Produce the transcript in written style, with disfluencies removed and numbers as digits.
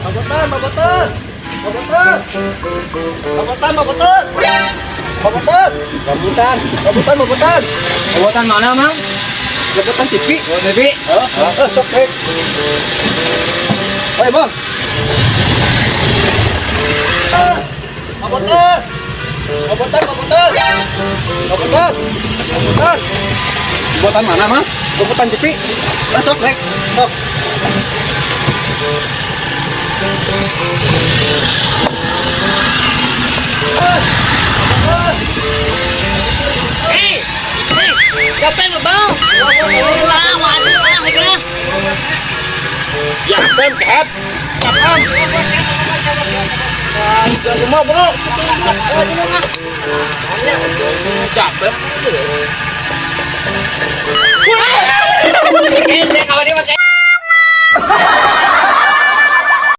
Mabutan, mabutan. Mabutan. Mabutan, mabutan. Mabutan. Rambutan. Mabutan, mabutan. Rambutan mana, Mang? Mabutan TV. Oh, TV. Oh, oh, sok rek. Hei, Bang. Ah, mabutan. Mabutan, mabutan. Mabutan. Mabutan. Rambutan mana, Mang? Mabutan TV. Ah, sok rek. Sok. Ah, mabutan. Hei, hei, siapa yang ngebau? Wah, waduh, ah, kira. Ya, Pem, kehet. Pem. Rumah, bro. Capek. Eh, saya kawan dia pakai.